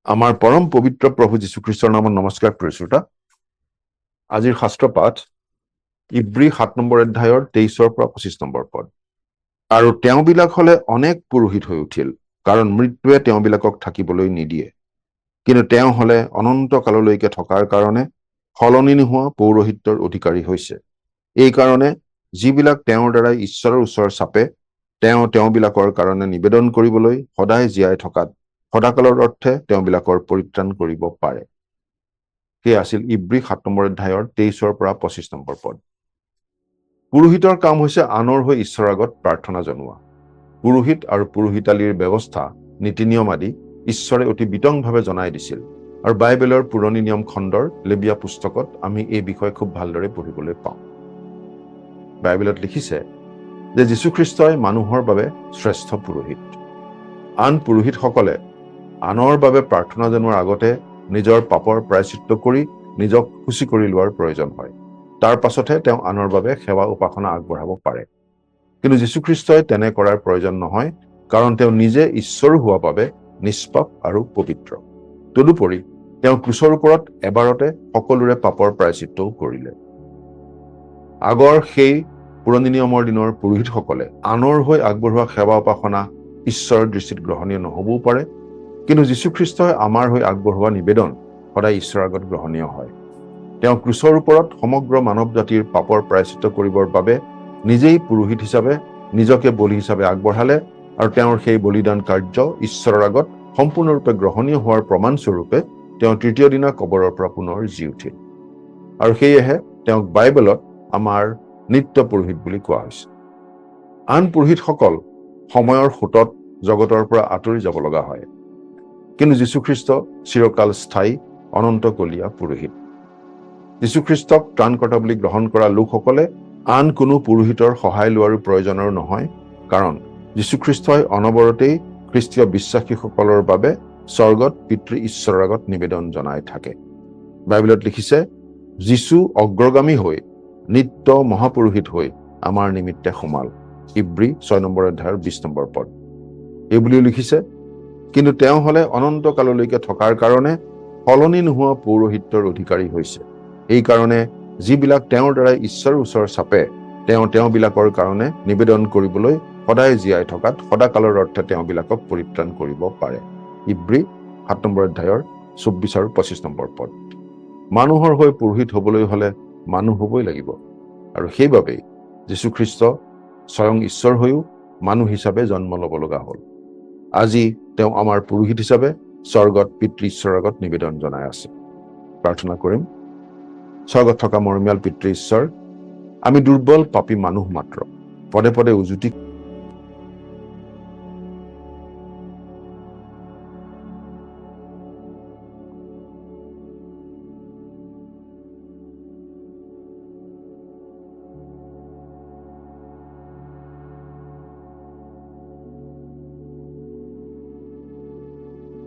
আমাৰ পৰম পবিত্ৰ প্ৰভু যীশুখ্ৰীষ্টৰ নামত নমস্কাৰ প্ৰিয় শ্ৰোতা। আজিৰ শাস্ত্ৰ পাঠ ইব্ৰী 7 নম্বৰ অধ্যায়ৰ 23ৰ পৰা 25 নম্বৰ পদ। আৰু তেওঁবিলাক হলে অনেক পুৰোহিত হৈ উঠিল, কাৰণ মৃত্যুৱে তেওঁবিলাকক থাকিবলৈ নিদিয়ে। কিন্তু তেওঁ হলে অনন্ত কাললৈকে থকাৰ কাৰণে সলনি নোহোৱা পৌৰোহিত্যৰ অধিকাৰী হৈছে। এইকাৰণে যিবিলাক তেওঁৰ দ্বাৰাই ঈশ্বৰৰ ওচৰ চাপে, তেওঁ তেওঁবিলাকৰ কাৰণে নিবেদন কৰিবলৈ সদায় জীয়াই থকাত সদাকালৰ অৰ্থে তেওঁবিলাকৰ পৰিত্ৰাণ কৰিব পাৰে। সেয়া আছিল ইব্ৰী 7 নম্বৰ অধ্যায়ৰ 23ৰ পৰা 25 নম্বৰ পদ। পুৰোহিতৰ কাম হৈছে আনৰ হৈ ঈশ্বৰৰ আগত প্ৰাৰ্থনা জনোৱা। পুৰোহিত আৰু পুৰোহিতালীৰ ব্যৱস্থা, নীতি নিয়ম আদি ঈশ্বৰে অতি বিতংভাৱে জনাই দিছিল আৰু বাইবেলৰ পুৰণি নিয়ম খণ্ডৰ লেবিয়া পুস্তকত আমি এই বিষয়ে খুব ভালদৰে পঢ়িবলৈ পাওঁ। বাইবেলত লিখিছে যে যীশুখ্ৰীষ্টই মানুহৰ বাবে শ্ৰেষ্ঠ পুৰোহিত। আন পুৰোহিতসকলে আনৰ বাবে প্ৰাৰ্থনা জনোৱাৰ আগতে নিজৰ পাপৰ প্ৰায়শ্চিত্ত কৰি নিজক শুচি কৰি লোৱাৰ প্ৰয়োজন হয়। তাৰ পাছতহে তেওঁ আনৰ বাবে সেৱা উপাসনা আগবঢ়াব পাৰে। কিন্তু যীশুখ্ৰীষ্টই তেনে কৰাৰ প্ৰয়োজন নহয়, কাৰণ তেওঁ নিজে ঈশ্বৰো হোৱা বাবে নিষ্পাপ আৰু পবিত্ৰ। তদুপৰি তেওঁ ক্ৰুচৰ ওপৰত এবাৰতে সকলোৰে পাপৰ প্ৰায়শ্চিত্তও কৰিলে। আগৰ সেই পুৰণি নিয়মৰ দিনৰ পুৰোহিতসকলে আনৰ হৈ আগবঢ়োৱা সেৱা উপাসনা ঈশ্বৰৰ দৃষ্টিত গ্ৰহণীয় নহ'বও পাৰে, কিন্তু যীশুখ্ৰীষ্টই আমাৰ হৈ আগবঢ়োৱা নিবেদন সদায় ঈশ্বৰৰ আগত গ্ৰহণীয় হয়। তেওঁ ক্ৰুচৰ ওপৰত সমগ্ৰ মানৱ জাতিৰ পাপৰ প্ৰায়শ্চিত্ত কৰিবৰ বাবে নিজেই পুৰোহিত হিচাপে নিজকে বলি হিচাপে আগবঢ়ালে আৰু তেওঁৰ সেই বলিদান কাৰ্য ঈশ্বৰৰ আগত সম্পূৰ্ণৰূপে গ্ৰহণীয় হোৱাৰ প্ৰমাণস্বৰূপে তেওঁ তৃতীয় দিনা কবৰৰ পৰা পুনৰ জি উঠিল আৰু সেয়েহে তেওঁক বাইবেলত আমাৰ নিত্য পুৰোহিত বুলি কোৱা হৈছে। আন পুৰোহিতসকল সময়ৰ সোঁতত জগতৰ পৰা আঁতৰি যাব লগা হয়, কিন্তু যীশুখ্ৰীষ্ট চিৰকাল স্থায়ী অনন্তকলীয়া পুৰোহিত। যীশুখ্ৰীষ্টক ত্ৰাণকৰ্তা বুলি গ্ৰহণ কৰা লোকসকলে আন কোনো পুৰোহিতৰ সহায় লোৱাৰো প্ৰয়োজনৰ নহয়, কাৰণ যীশুখ্ৰীষ্টই অনবৰতেই খ্ৰীষ্টীয় বিশ্বাসীসকলৰ বাবে স্বৰ্গত পিতৃ ঈশ্বৰৰ আগত নিবেদন জনাই থাকে। বাইবেলত লিখিছে, যীশু অগ্ৰগামী হৈ নিত্য মহাপুৰোহিত হৈ আমাৰ নিমিত্তে সোমাল। ইব্ৰী 6 নম্বৰ অধ্যায়ৰ 20 নম্বৰ পদ। এই বুলিও লিখিছে, কিন্তু তেওঁ হলে অনন্ত কাললৈকে থকাৰ কাৰণে সলনি নোহোৱা পৌৰোহিত্যৰ অধিকাৰী হৈছে। এইকাৰণে যিবিলাক তেওঁৰ দ্বাৰাই ঈশ্বৰৰ ওচৰ চাপে, তেওঁ তেওঁবিলাকৰ কাৰণে নিবেদন কৰিবলৈ সদায় জীয়াই থকাত সদাকালৰ অৰ্থে তেওঁবিলাকক পৰিত্ৰাণ কৰিব পাৰে। ইব্ৰী 7 নম্বৰ অধ্যায়ৰ 24 আৰু 25 নম্বৰ পদ। মানুহৰ হৈ পুৰোহিত হ'বলৈ হ'লে মানুহ হ'বই লাগিব আৰু সেইবাবেই যীশুখ্ৰীষ্ট স্বয়ং ঈশ্বৰ হৈও মানুহ হিচাপে জন্ম ল'ব লগা হ'ল। আজি তেওঁ আমাৰ পুৰোহিত হিচাপে স্বৰ্গত পিতৃ ঈশ্বৰৰ আগত নিবেদন জনাই আছে। প্ৰাৰ্থনা কৰিম। স্বৰ্গত থকা মৰমীয়াল পিতৃ ঈশ্বৰ, আমি দুৰ্বল পাপী মানুহ মাত্ৰ, পদে পদে উজুতি